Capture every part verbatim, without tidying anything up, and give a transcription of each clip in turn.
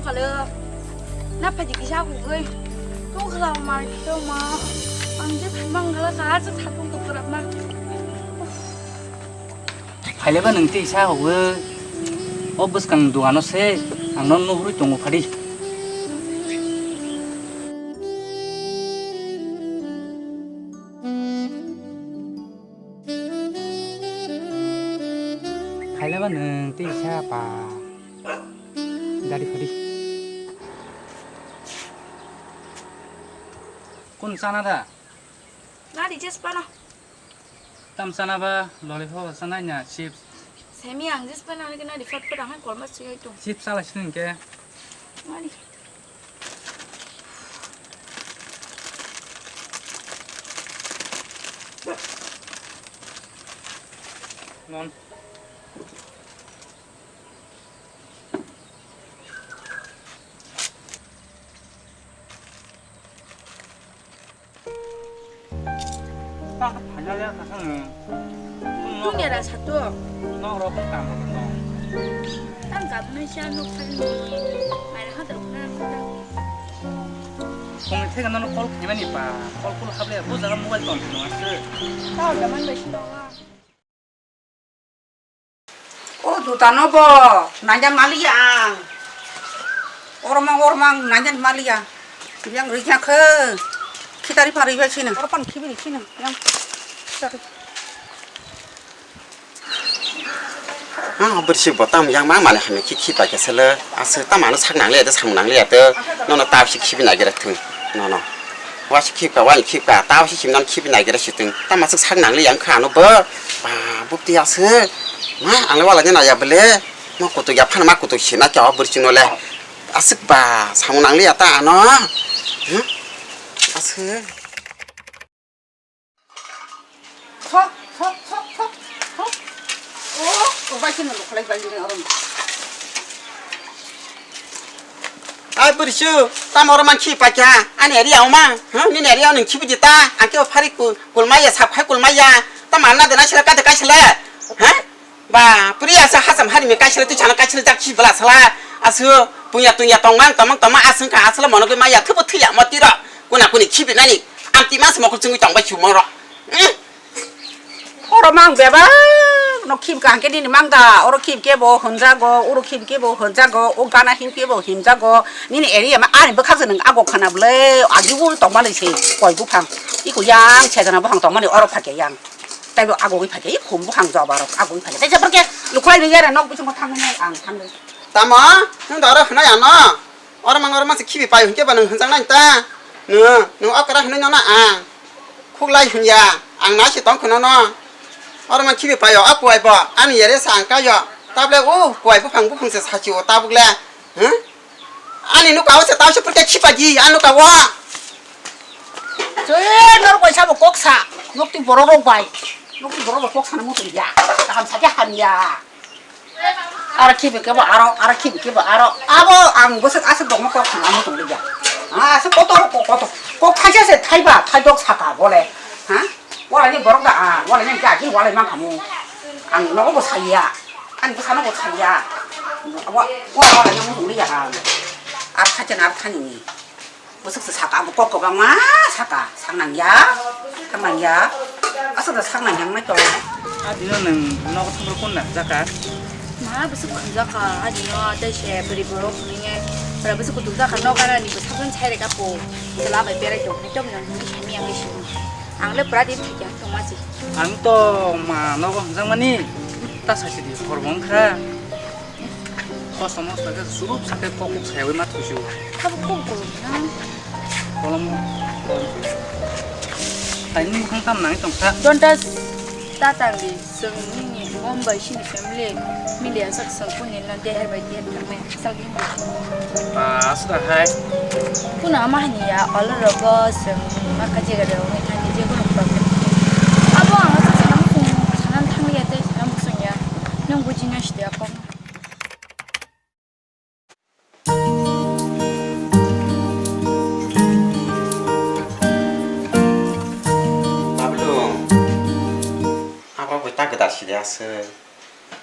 Hello. Na phaji kisa hugui. Tong khala mar kisa ma. Ang je thangmang khala sa je thangmang to kora ma. Phaileba nung tei sa hugui. O bwskang dugano se ang no nuhuri tongo phadi. Khailaba nwng tei sa pa. Dari phadi. Kun chana da? Nadi jes pana. Tam chana ba lollipop chana nya chips. Semi ang jes pana ni nadi fat fat ang kolma sui tu. Chips ala sini ke. Nadi. Non. Tang kha phaina le kha sang. Tungya da sato. Nok rok kam rok no. Tang kha phunai cha nok phani. Mai ha dor phunai. Kung thega nono call khaimani ba. Call call hable bo jaga mobile tong thang aswk. Tao da man bai sino. O juta no bo nangya maliya ang. Ormang ormang nangya maliya. Yang rikya khe. Khitari pari bai sino. Orpan khibini sino. Yang. Sorry. Ah, bersi botam yang ma mane hame khi khi pakai sele. Ase tamano sak nangle ate sam nangle ate. Nono tap si khibi nagire thung. Nono. Wasi khipka, wani khipka, tao si simdan khibi nai gere siting. Tama sik sak nangli yang kha ano bo. Ba, bukti aswk. Ma, ang le wala jana ya bele. Ma kutuk ya phan ma kutuk sina kya o burchino le. Aswk ba, samung nangli ya ta ano. Hmm? Aswk. Thok, thok, thok, thok, thok. Oh, oh, bai kheno lukhlai bai ni oro. Ai, bwrwisu, tamo oro man khibi paikha? Ani area o ma? Huh? Nini area o nwng khibi di ta? Ang khe o phari ku-, kulmaya, sap khai kulmaya. Tamo anna dena sila kate kai sila? Huh? Ba, puri asa hasam hari me kai sila, twi chana kai sila, jak khibi bala sala. Asu, punya tunya tongmang, tongmang, tongmang, asung kha, asla mono gwi maya, thubu thwiya, motiro. Kuna kuni khibi nani. Amti mas mokol chungwi tongbai sumoro. Hmm? Oro mang bebak no khim ka hingke nini mang da, oro khim kebo honjago, oro khim kebo honjago, o gana him kebo himjago, nini area ma ani bwkhak se nwng ago khana bwle, agi ul tongma le se koi buphang, iko yang chejana buphang tongmani oro phake yang, taibo agogwi phake, i khum buphang joba rok agogwi phake, tei jabor ke lukhulai ni yare nok bisingo thangwi ang thangwi. Tamo, nwng da oro hwnai ano? Oro mang oro mang se khibi paio hinkhe ba nwng hwnjaknai ta? Nwng, nwng okra hwnwi nono ang khuklai hwnya, ang nai se tong khwna no. Oro mang khibi paio a kuai bo ani yare sa ang kaio. Tabole o kuai buphang buphang se sachi o tabuk le. Huh? Ani nuka o se tau se purke khipa di, ani nuka o. Chwe nor bai sabo kok sa, nokti borok rok bai. Nokti borok rok kok sana mutung ya. Kaham sa khe hamya. Aro khibi kebo aro, aro khibi kebo aro. Abo ang bwswk aswk dongma kok thang amo tong liya. Ah, aswk kotor kok kotor. Kok thaisa se thaiba, thaidok saka bole. Ha? Wala ni borok da, ah, wala ni gagi wala mang khamu. Ang nogo bo saya. Ani bwsano bo saya. Wa, wa, wala ni amo tong liya ha. Ar thaisa na ar thani ni. Bwswk se saka, abo kok kwbangma saka, sak nangya, sak nangya, aswk da sak nangya wngnai tong. A dino nwng nogo thumrok kun nang jaka? Ma bwswk khunjaka, a dino tei se bwrwi borok hwnwi, bwrwi bwswk kutuk jaka, nok ganani bwsakjwng sai rega po, chwla bai berai tong, ekdom nwng hwnwi simi ang simi. Ang le pura din thikya tongma si. Ang to ma nogo hwnjakmani, ta sasi di, hor bo wngkha. Kosom mosta khe surup sakhe kok kok sayawi ma thusu. Abo kok bo na. Kolom, kolom. Taini mukhang tam nang tong sa. Don't touch. Ta tang di, seng nini mom bai sini family. Mili asak seng puni na deher bai deher tang me. Sal gin. Ah, sudah hai. Kuna ama hani ya, all rogo seng ma kaje ga de, ngi thani je kono problem. Abo ang sa sa nang sanan thang ya te, nang busung ya. Nang buji na shi de akong. Bablung, abo bo ta gwdal sidi aswk.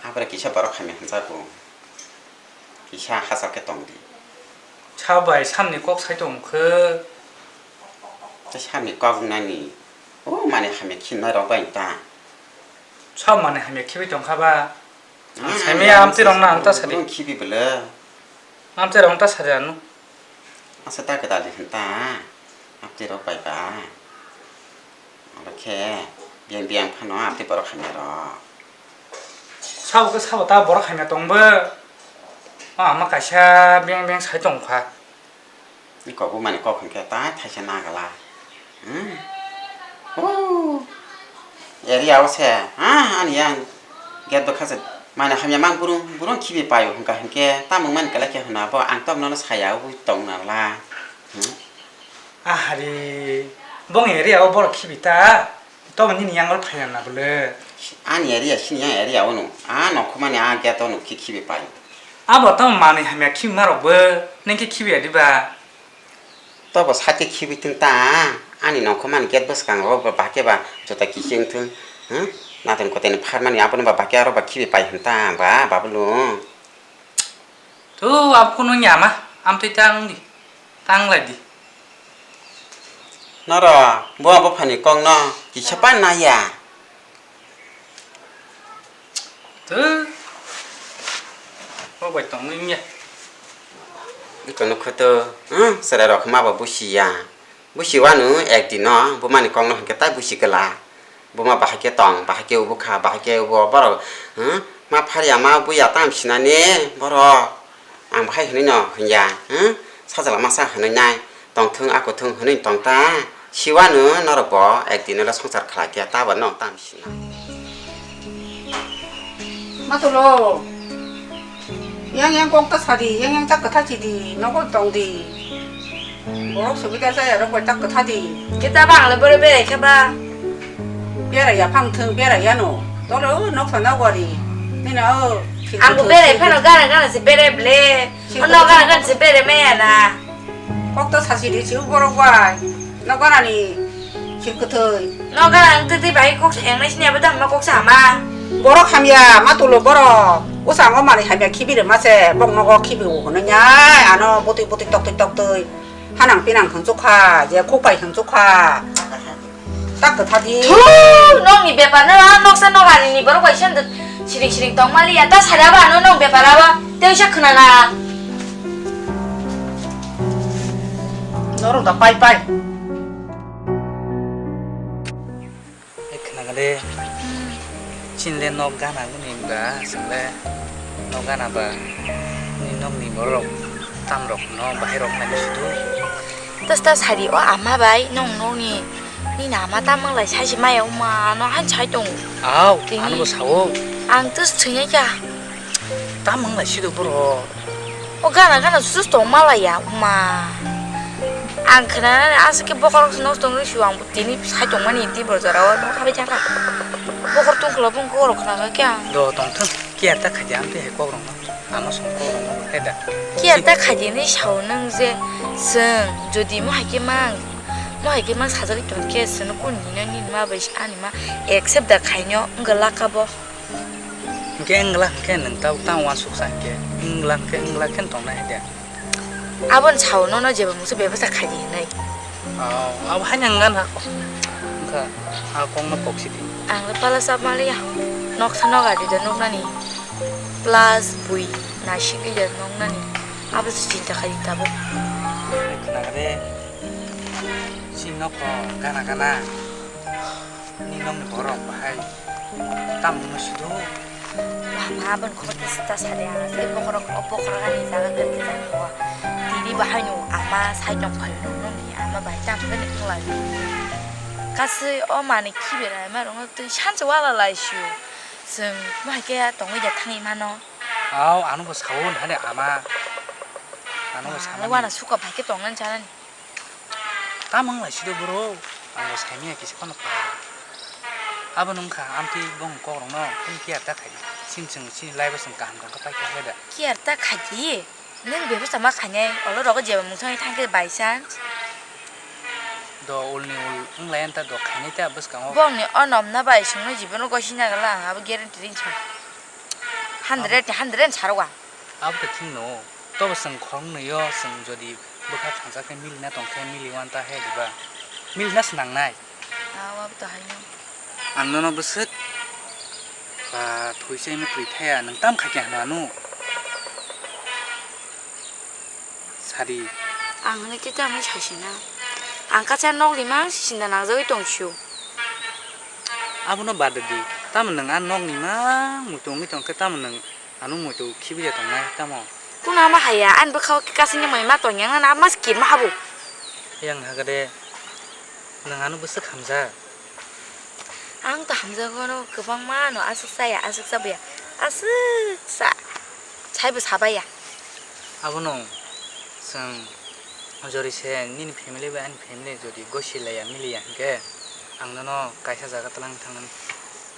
Abore kisa borok hamya hwnjago. Kisa hachal khe tong di. Sabo bai samni kok sai tong khe. Tei samni kok wngnani. O mani hamya khinai rok bai ta. Sabo mani hamya khibi tong kha ba. Ah, saimaya amtwi rok na ang ta sadi. Khibi bwle. Amtwi rok ta sadi anu. Asa ta kwtal di khin ta. Amtwi rok bai ba. Abo khe biyang biyang phano amtwi borok hamya rok. Sabo khe sabo ta borok hamya tong bo. O ama kaisa beng beng sai tong kha. Ni kok bo mani kok hwn khe ta thaisa nagala. Hmm. Oh. Area o se. Ah, ani yang. Gate bo khasa mani hamya mang burung burung khibi paio hwn ka hwn khe tamung mani kala khe hwn abo ang tok nono saya abo tong nala. Hmm. Ahari, bong area o borok khibi ta, tobo nini yang oro phaiya na bwle? Ani area, sini yang area o no. A nokho mani a gate o no khi khibi pai. Abo tamo manwi hamya khibi ma rok bo, neng khe khibi ya di ba? Tobo sake khibi thung ta, ani nokho mani gate bwskango ba bahai khe ba jota kiching thung. Hmm? Natin koten pharmani abono ba bahai khe aro ba khibi pai hwn ta ba babulu. Tu, abo kunu nyama, amtwi tang di, tang lai di. Noro, bo abo phani kok no kisa pa naya. Tu, bo bai tong nung ya. Iko nukho tu, hmm, sere rok ma ba busi ya. Busi wanu ekdino bumani kokno hinkhe tai busi kwla. Buma bahai khe tong, bahai khe ubu kha, bahai khe ubo borok, hmm? Ma pharya ma buya tam sinani borok. Ang bahai hwnwi no hwnya, hmm? Sajla masa hwnwi nai, tongthung akuthung hwnwi tong ta. Siwanu norok bo ekdino le swngchar khlai khe, tabo no tam sina. Matulo. Yang yang kok ta sadi, yang yang ta kwtha sidi, nogo tong di. Borok subida jaya rok bai ta kwtha di. Kita ba ang le bore berai khe ba. Berai ya phang thung, berai ya no. Tole o nok sana gwari. Nina o. Ang bo berai phano gara gara se berai ble. O nok gara gara se berai maya na. Kok ta sasi di si borok bai. Nok gana ni. Khir kwthwi. Noga ang twi twi bai kok sa engnai sini abo tamo kok sa ma. Borok hamya ma tulo borok. Usa ngo mani hamya khibi rwma se bok nogo khibi o hwnwi nai ano bwtwi bwtwi toktwi toktwi. Hanang pinang hwnsuk kha je khuk pai hwnsuk kha. Tak kwtha di. Thu, nokni bepar no ang noksa nogani ni borok bai sendo siring siring tong mali ya ta sari abo ano nok bepar abo tei sa khwnana. Norok da pai pai. E khwnakha de, chini le nok gana guni ba, chwng le nok gana ba, ni nokni borok tam rok no bahai rok nai sudu. Tos ta sari o ama bai nong nokni, nini ama tam manglai sai se maya uma no han sai tong. Au, tini ano bo sao. Ang tos thwngya kha. Tam manglai sido borok. O gana gana sus tong malaya uma. Ang khna aswk khe bokhorok se nosto wngwi su ang tini sai tongmani tei bo jorao no khabai thangkha. Bokhor tongkhwla bung bokhorok khna khe ang. Do tongthok kiya ta khaidi ang tei hai kokrokno. Ama song kokrokno khe da. Kiya ta khaidi ni sao nang je seng jodi mo hai khe mang mo hai khe mang sajagwi tong khe seno kun ni no ni ma bai ani ma accept da khaino wngla kha bo. Hwnkhe wngla hwnkhe nwng tabuk tamo uansuksa hwnkhe wngla hwnkhe wngla khe tongnai hai de. Aboni sao nono jeba mungsa bebasa khaidi hinwi. Oh, abo haino wngna nang kha. Wngkha, a kokno kok sidi. Ang le pala chap maliya. Noksa noga di da nuknani. Plus bui naisik di da nuknani. Abo se chinta khaidi tabuk. Khna de. Chini nokno gana gana. Ni nokni borok bahai tamo wngwi sudo? Mama, aboni khobor kisa ta sadi ang, aswk bokhorok, o bokhorok ani jaga kwrwi khe jaga o. Tini bahai no ama side no phai no nokni ama bahai tamo khe nukla. Kasui o manwi khibi rai ma rwngno twi sansa wala lai sio. Chwng bahai khe tongwi da thangwi mano. Au, ano bo sao hwnwi ama. Ano bo sanani. Wana suka bahai khe tongna chanani. Tamo wng lai sido boro, ang bo saimanya kisa phano pa. Abo wngkha amtwi bong kokrokno phone kiya ta khaidi. Chini chwng chini life o chwng kaham tongkha pai kha da. Kiya ta khaidi? Nwng bebasta ma khainai, olo rogo jeba mungsa thangkhe by chance. Do ulni ul wng lai anta do khainai ta bwskango. Bongni o nomna bai chwngno jibono gosina gala ang abo guarantee ring sa. Hundred, hundred saroga. Abo to chwngno. Abo chwng khoroknwi o, chwng jodi bwkha thansa khe milina tong khe mili wan ta he diba? Milina se nangnai. Awa to haino. Ang nono bwswk ba thwi chaima twi thaya, nwng tam kha khe hwnwi ano? Sadi. Ang hwnwi tei tamni saisina. Ang kaisa nokni mang sinda nangjagwi tong sio. Abono bad di. Tamo nwng a nokni mang muitu wngwi tong khe tamo nwng ano muitu khibiya tongnai tamo? Kuno ama haya, ani bwkhao khe kasingni mai ma tongya, nang ama skit ma habu. Yang hagade nwng ano bwswk hamjak. Ang to hamjago no kwbangma no aswk saya, aswk sabaya, aswk sa, saibo sabaya. Abono chwng jori se nini family bai ani family jodi gosi laiya miliya hinkhe ang nono kaisa jaga twlang thangnani.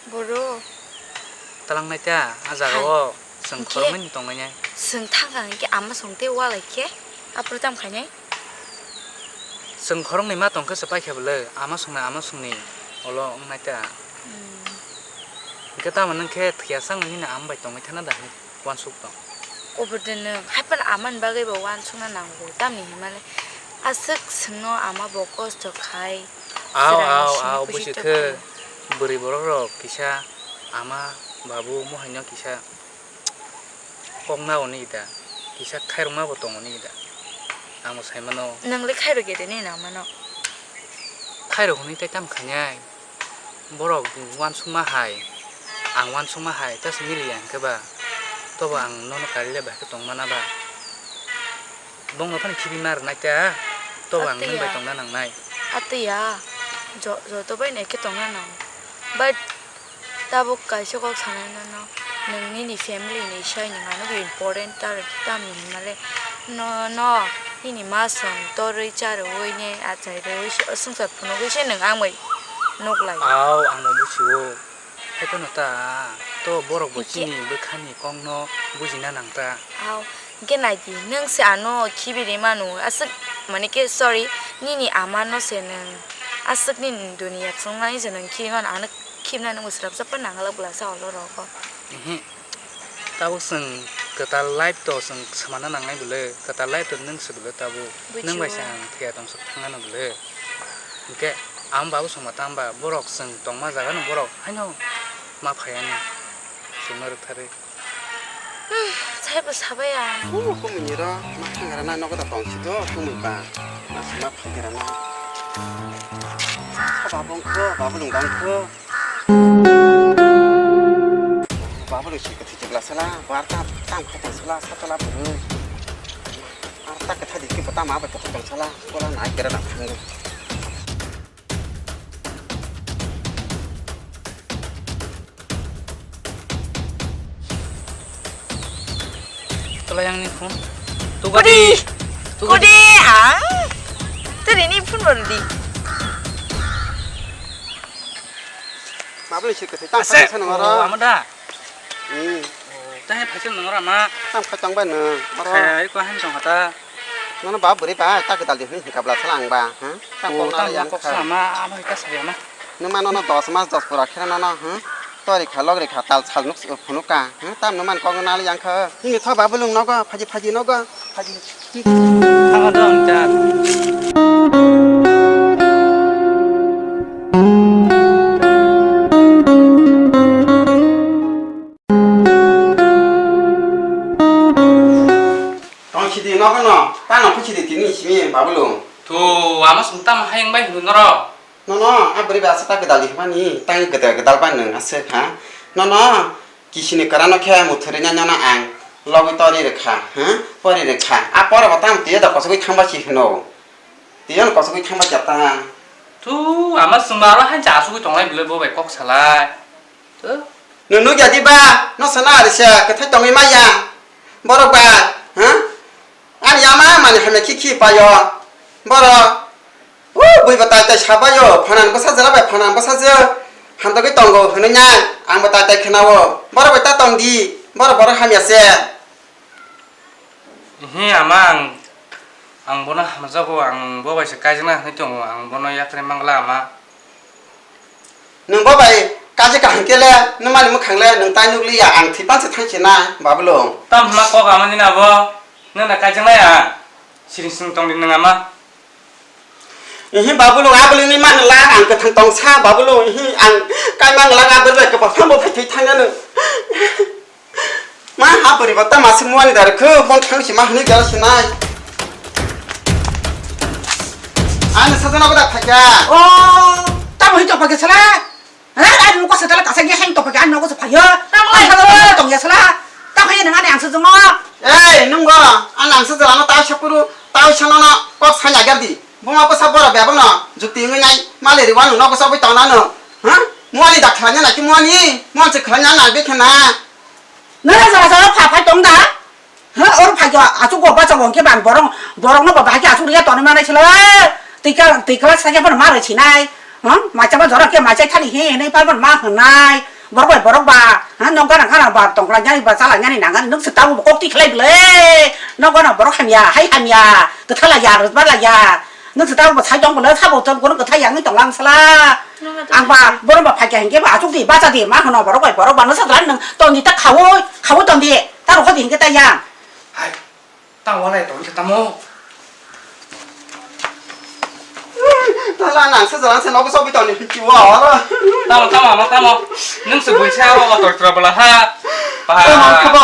Boro. Twlang nai ta a jaga o chwng khoroknwi tongmani. Chwng thang kha hinkhe ama song tei walai khe aphuru tam khainai. Chwng khoroknwi ma tong khe se paikha bwle, ama songni ama songni olo wngnai ta. Hmm. Hinkhe tamo nwng khe thwiya chang nini ama bai tongwi thana da hinwi uansuk tong. Obo de nwng, hai phano ama ni bagwi bo uansukna nango, tamni hinmale aswk chwngno ama bo kosto khai. Aw, chwraini aw, simi aw, kuchi busi tokha. Khe bwrwi borok rok kisa ama babu mohai no kisa kok na oni da, kisa khairokma bo tong oni da, ang bo sai mano. Nwng le khairok ya de nini ama no? Khairok hwnwi tai tam khainai, borok uansukma hai, ang uansukma hai, ta se miliya hinkhe ba, tobo ang nono kari le bai khe tong mana ba? Bongno phano khibi ma rwnai ta, tobo ang nwng bai tongna nangnai. Atwiya, jo-, joto bai no ekhe tongna nango. But tabuk kaisa kok sanai nono, nwng nini family ni sai nwng ano important tar tamni hinmale. No, no, nini ma song torwi charwi ne achai rwi se, swngchar phunugwi se nwng ang bai nuk lai. Aw, ang bo busiwo. Hai phano ta, to borok bo chini bwkhani kokno bujina nang ta. Aw, hinkhe nai di, nwng se ano khibi ri mano, aswk, mane khe, sorry, nini ama no se nwng aswk nini duniya phunuknani se nwng khibi mano, ano khibina nwng bo swrapsa phano nang glak bwlasa olo rogo. Ehe. Tabuk chwng kwtal life to chwng swmana nangnai bwle, kwtal life to nwng se bwle tabuk. Nwng bai se ang thwiya tong sok thangano bwle. Hinkhe ang babu songma tamba borok chwng tongma jaga no borok haino ma phai ani chwngno rwktharwi. Hmm, saibo sabai ang. Kumu kumu ni ro ma thang rana nogo da tong si do kumu ba. Ma si ma phai rana. Babong kho, babong dang kho. Babu rwi sika thwijak la sala, barta tam khaitang sala, satala bwrwi. Arta kwthai di kibo tama bai tong sala, bola nai kera na phungo. Tola yang ni phone. Tuga di. Tuga di. Kode ang. Tadi ni phone baru di. Mabli sih kete tang. Ase. Sana mara. Amada. Hmm. Tang phaisal nang ora ma. Tang phaisal tang bai nang. Oro. Khai ko han tong kata. Nono ba bwrwi ba ta kwtal di hwnwi hwnkha bwla sala ang ba, ha? Ta kok na yang kok kha. Sama abo hika sabi ama. Numa nono dos mas dos pura khera nono, ha? Tori kha logri kha tal sal nuk phunuk ka, ha? Tam numan kok nali yang kha. Hini tho ba bulung nogo phaji phaji nogo phaji. Thang dong cha. Tong sidi nogo no, ta nong sidi tini simi babulung. Thu, ama sung tam hayang bai hunu noro. Nono, a bwrwi ba aswk ta gwdal di hwnmani, tang gwdal gwdal bai nwng aswk ha. Nono, kisini kwrano khe muthurwi nai nono ang logwi tori rwkha, ha? Pori rwkha. A pora bo tamo twiyo da kosogwi thangba si hwno. Twiyo no kosogwi thangba kya ta. Thu, ama sung ba aro han cha asugwi tonglai bwlai bo bai kok salai. Nung nukya di ba, no sana ari se, kwthai tongwi maya. Borok ba, ha? Ani ama mani hamya khi khi payo. Borok, o bui ba tai tai sabayo, phanan bwsa jera bai phanan bwsa je. Hamtagwi tongo hwnwi nai, ang bo tai tai khwnao. Borok bai ta tong di, borok borok hamya se. Ehe, ama ang, ang bono hamjago, ang bo bai se kaijakna hinwi tongo, ang bono yakre mangla ama. Nwng bo bai kaijak kaham khe le, nwng mani mwkhang le, nwng tai nukliya, ang thwipan se thang se nai, babulung. Tam hwnma kok ama nini abo? Nana kaijaknai ang. Siring siring tongdi nang ama. Ihi babulu abuli ni man la ang kethang tongsa babulu ihi ang kai man la abuli bai kepal sambo phai thai thangna nung. Ma ha buri bata masuk muani dar khu bon thang si ma hini gal sinai. Ani sajana bada phakya. O, tamo hito phakya sala. Ha, ani nogo se tala kasa ge hang to phakya ani nogo se phayo. Tamo ai to tong ya sala. Ta phayo nang ani ang sajung no. Ei, nungo, ani ang sajana ta sapuru, ta sanana kok sanya gal di. Buma bwsa borok bebakno jukti wngwi nai, mali ri wano nogo chobwi tongna no. Ha? Muani da khlanya nai ki muani? Muan se khlanya nai be khena. Nara jara jara pha phai tong da? Ha? Or phai jo achuk go bacha wong ke ban borok, borok no ba bahai ke achuk riya toni manai silo. Tika, tikla sa ke ban maro chinai. Ha? Macha ba jora ke macha thani he, he nai pa ban ma hwnai. Borok bai borok ba, ha, nong gana gana ba tongkla nyani ba chala nyani nangan, nung se tamo kok ti khlai bwle, nong gana borok hamya, hai hamya, kwtha la ya, rwtma la ya, nung se tamo sai tong bwle, sabo tong kono kwtha yang tong lang sala. Ang ba, borok ba phai kya hingke ba, achuk di, bacha di, ma hono borok bai borok ba, no sa dran nung, ton di ta khawo, khawo ton di, ta rokho di hingke ta yang. Hai. Tang walai tong khe tamo. Tala nang se jalan se nogo sobi toni piti wa oro. Tamo, tamo, ama tamo. Nung se bui sa oro otor tra bala ha. Pa. Tamo khabo.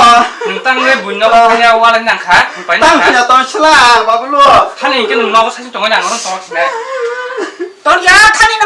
Nung tang ne bui no kanya walai nang kha, pai nang kha. Tang ya ton sla, babulu. Khani ke nung nogo sa tong nang oro tong sne. Ton ya khani no